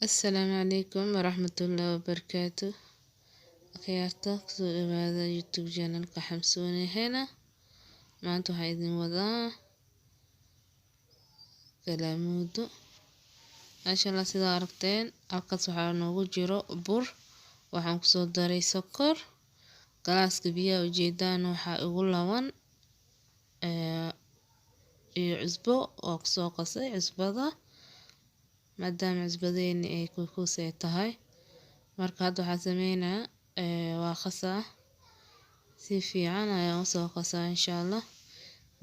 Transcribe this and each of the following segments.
Asalaamu calaykum waraxmatullaahi wabarakaatu. Akhyaarta kusoo dhawaada YouTube channelka Xamsooni Hena. Maanta waxaa idin wadaa kalaamuudo. Maasha Allah, sidaa aragteen halkaas waxaa noogu jiro bur. Waxaan kusoo daray sokor. Galaaska biyaha ujeedaan waxaa igu laban iyo cusbo oo kusoo qasay cusbada, maadaama cusbadeeni ay kukuus ay tahay. Marka hadda waxaa sameynaa, waa qasaa, si fiican ayaan usoo qasaa insha Allah.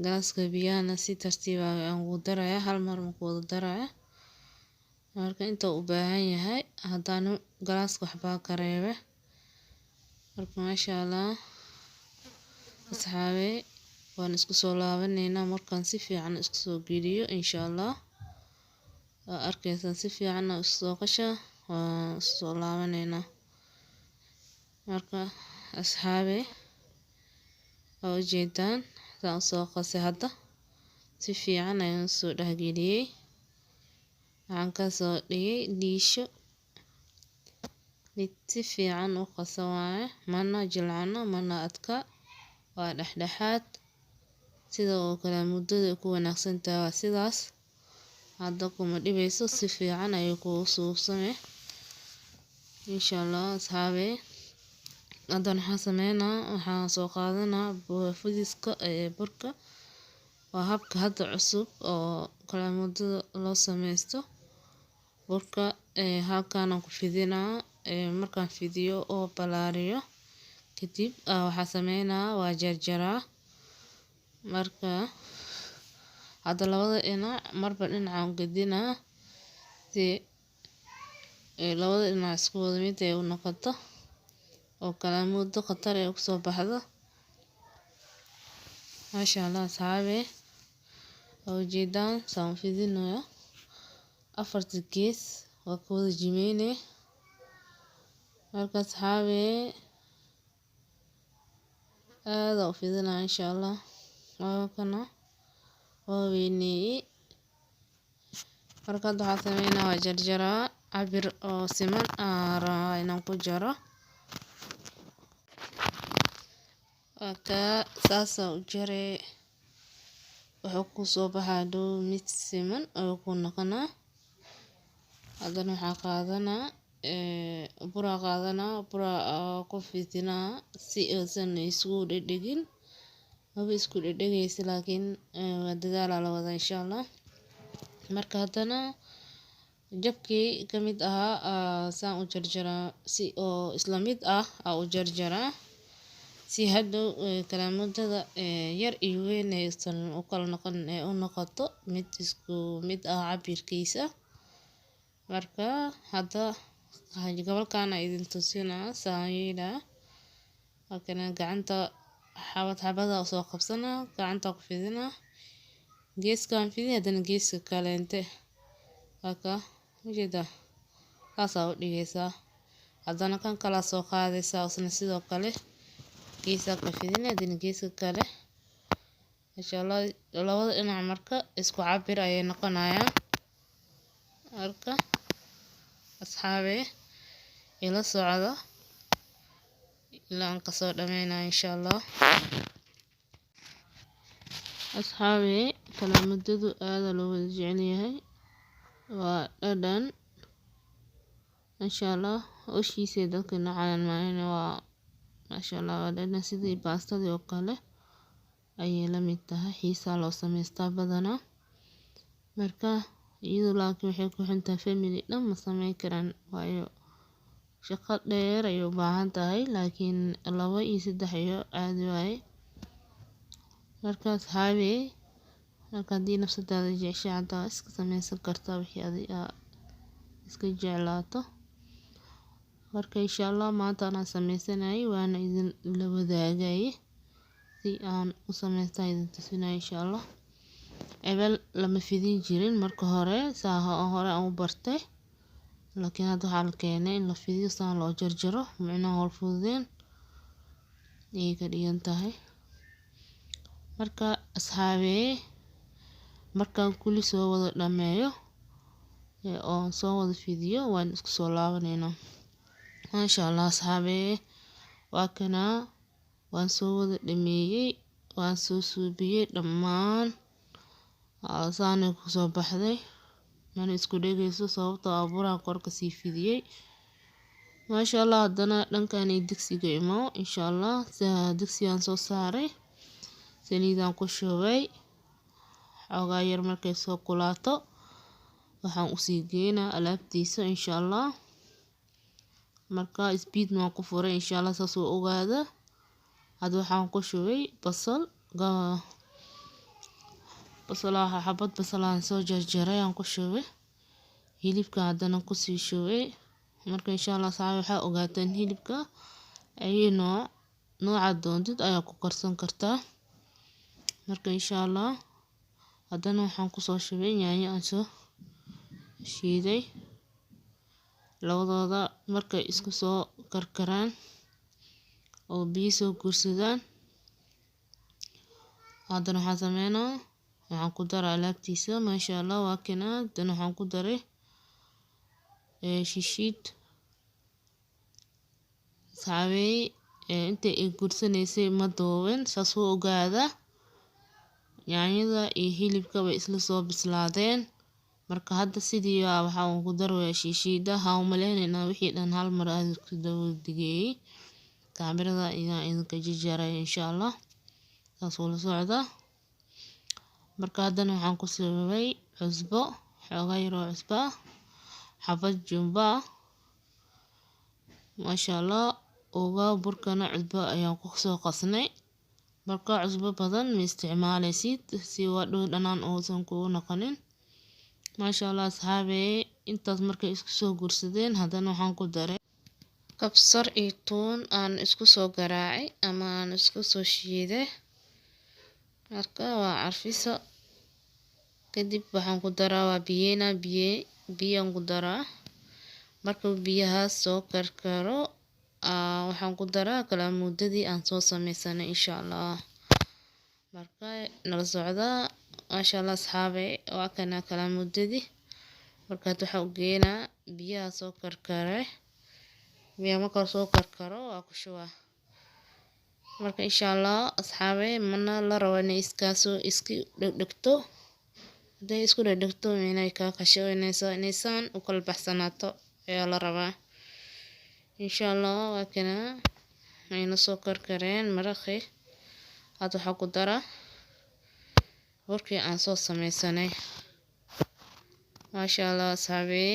Galaaska biyahana si tartiib ah ayaan ugu darayaa, hal mar ma ku wada daraya. Marka inta u baahan yahay haddana galaaska waxbaa ka reebe. Marka maasha Allah asxaabe, waan isku soo laabaneynaa markaan si fiican isku soo geliyo insha Allah. Waa arkaysaa, si fiican isku soo qasha, waan isku soo laabaneynaa. Marka asxaabe, waa ujeedaan saan usoo qasay. Hadda si fiican ayaan usoo dhexgeliyey. Waxaan kasoo dhigay liisho, mid si fiican u qasan waaye, mana jilcano mana adka, waa dhexdhexaad. Sida oo kale muddada ku wanaagsan tahay waa sidaas. Hadda kuma dhibayso, si fiican ayay kugu suubsame insha Allah. Asxaabe, haddana waxaan sameynaa, waxaan soo qaadanaa fudiska ee burka. Waa habka hadda cusub oo kalaamudada loo sameysto. Burka halkaan ku fidinaa. Markaan fidiyo oo balaariyo kadib, waxaa sameynaa waa jarjaraa. Marka hadda labada dhinac marba dhinacaan gedinaa si labada dhinac isku wada mid ay u noqoto oo kalaamudo khatar ay kusoo baxdo. Maasha Allah asxaabe, waa ujeedaan saan u fidinayo. Afarta gees waa ka wada jimeyne. Marka asxaabe, aad u fidinaa insha Allah. Waa kana, waa weyneeyey. Marka hadda waxaa sameynaa waa jarjaraa, cabir oo siman aan rabaa inaan ku jaro. Waa kaa, saasaa u jaree, wuxuu kusoo baxaa dhow mid siman oo ku noqonaa. Haddana waxaa qaadanaa buraa, qaadanaa buraa ku fidinaa si aysan isugu dhedhegin. Maba isku dhedhegaysa, laakiin waa dadaalaa la wadaa insha Allah. Marka haddana jabkii ka mid ahaa saan u jarjaraa, si oo isla mid ah aa u jarjaraa, si hadhow kalaamudada yar iyo weyn aysan u kala noqon, ee u noqoto mid isku mid ah cabirkiisa. Marka hadda gobolkan idin tusinaa saan yeelaa. Halkana gacanta xabad xabada usoo qabsanaa, gacanta ku fidinaa, geeskaan fidi, haddana geeska kaleente. Waa ujeedaa, saasaa u dhigaysaa. Haddana kan kalaa soo qaadaysaa, isna sidoo kale geesaa ka fidina, haddana geeska kale insha Allah. Labada dhinac marka isku cabir ayay noqonayaan. Marka asxaabe, ila socda ilaa aan kasoo dhameynayo insha Allah. Asxaabe, kalaamadadu aada loo wada jecel yahay, waa dhadhan maasha Allah. Howshiisa dadka nacayaan maahane, waa maasha Allah, waa dhadhan sidii baastadii oo kale ayay la mid tahay. Xiisaa loo sameystaa badanaa. Marka iyadoo laakiin waxay ku xuntahay family dhan ma sameyn karaan, waayo shaqo dheer ayay u baahan tahay, laakiin 2 iyo 3 iyo caadi waaye. Marka asxaabe, marka haddii nafsadaada jeceshahay hadaa iska sameysan kartaa wixii adi aa iska jeclaato. Marka insha Allah maanta anaa sameysanayay, waana idin la wadaagayay si aan u sameystaa idin tusinaya insha Allah. Ebel lama fidin jirin marka hore, saa hore aan u bartay, laakiin hadda waxaa la keenay in la fidiyo, saan loo jarjaro, micnaha howl fududeen ayay ka dhigan tahay. Marka asxaabee, markaan kulli soo wada dhameeyo Oo soo wada fidiyo, waan isku soo laabaneynaa maasha Allah. Asxaabee, waa kanaa, waan soo wada dhameeyey, waan soo suubiyey dhammaan. Saanay kusoo baxday, mana isku dhegeyso sababtoo ah buraan kor kasii fidiyey maasha Allah. Haddana dhankani digsiga imo insha Allah. Digsigaan soo saaray, saliidaan ku shubay xoogaa yar. Markay soo kulaato waxaan usii geynaa alaabtiisa insha Allah. Marka speed waan ku furay insha Allah, saas uu ogaada. Hadda waxaan ku shubay basal, basalaha xabad basalaan soo jarjaray aan ku shubay. Hilibka haddana kusii shubay. Marka insha Allah saxaabi, waxaa ogaateen hilibka ay nooc noocaad doontid ayaa ku karsan kartaa. Marka insha Allah haddana waxaan kusoo shubay yaanyo aan soo shiiday. Labadooda markay isku soo karkaraan oo biyo soo guursadaan, haddana waxaan sameynaa, waxaan ku daraa alaabtiisa maasha Allah. Waa kana, haddana waxaan ku daray shishiid. Saxaabey, intay ay guursanaysay ma duubin, saas u ogaada. Yaanyada iyo hilibka way isla soo bislaadeen. Marka hadda sidii waxaan ku darayaa shishiida. Ha u maleynayna wixii dhan hal mar aad isku daba digeeyey, kaamirada ayaan idinka jarjaray insha Allah, saas ula socda. Marka haddana waxaan ku shubay cusbo, xoogaa yar oo cusbo ah, xabad jumbo ah maasha Allah. Ogaa, burkana cusbo ayaan ku soo qasnay. Marka cusbo badan ma isticmaaleysid si hadhow dhanaan uusan kugu noqonin maasha Allah. Asxaabey, intaas markay isku soo guursadeen, haddana waxaan ku daray kabsar iyo tuun aan isku soo garaacay ama aan isku soo shiiday. Marka waa carfiso. Kadib waxaan ku daraa, waa biyeyna, biye biyaan ku daraa. Markuu biyahaas soo karkaro, waxaan ku daraa kalaamudadii aan soo sameysanay insha Allah. Marka nala socdaa maasha Allah. Asxaabe, waa kana kalaamudadii. Marka hadda waxaan u geynaa biyaha soo karkaray. Biyaha marka soo karkaro waa ku shubaa. Marka insha Allah asxaabe, mana la rabo inay iskaasoo isku dhegdhegto. Hadday isku dhegdhegto inay kaa qashoonaysaa, inay saan u kala baxsanaato ayaa la rabaa insha Allah. Waa kana, ayna soo karkareen maraqii. Hadda waxaa ku daraa burkii aan soo sameysanay maasha Allah. Asxaabey,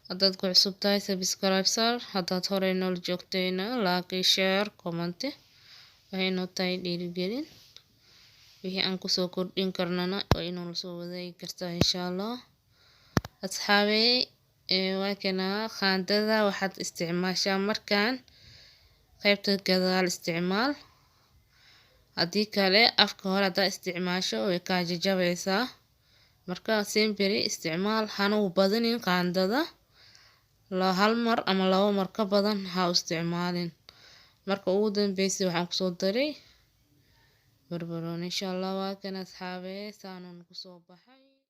haddaad ku cusub tahay subscribe saar, haddaad horey noola joogtayna like, share, comment. Waxay noo tahay dhiirigelin. Wixii aan kusoo kordhin karnana waa inuu soo wadaagi kartaa insha Allah. Asxaabey, waa kana. Qaandada waxaad isticmaashaa markaan qaybta gadaal isticmaal, haddii kale afka hore haddaa isticmaasho way kaa jajabaysaa. Marka semberi isticmaal, hana u badinin qaandada, hal mar ama laba mar ka badan ha u isticmaalin. Marka ugu dambeysay waxaan kusoo daray barbarooni insha Allah. Waa kan asxaabe, saanuun kusoo baxay.